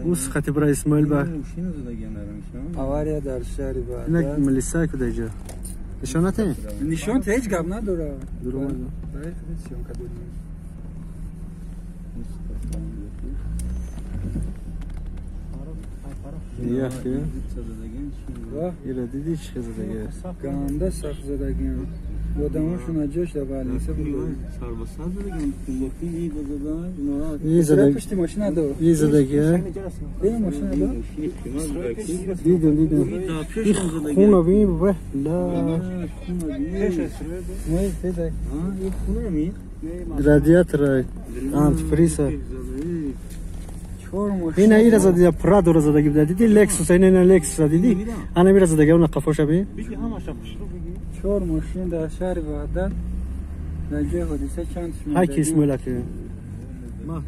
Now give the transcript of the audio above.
Ус хати бра Исмоил ба. Авария дар шаҳри Ваҳдат. Инак милиса куда иҷо. Нишонате? Нишон ҳеҷ гап надора. Дуруст. Барои худат съёмка дорӣ. Яхе. Ира диди чӣ задагӣ? Ганда сахт задагиам. Одамошон ҷош да балниса буд. Сарбасар задагиам, кумбакин и задан. И задаг. Пушти машина до. И задагӣ. Э машина до. Дидам, дидам. Хуна бин бе. Ла. Мой федак. Радиатор антифриза. Ина ира зади Прадо ра задаги буда диди Лексус ина Лексус диди ана мира задаги она қафоша би. Чор мошин дар шаҳри Ваҳдат дар ҷои ҳодиса чанд Ҳай ки Исмоил аки. Ма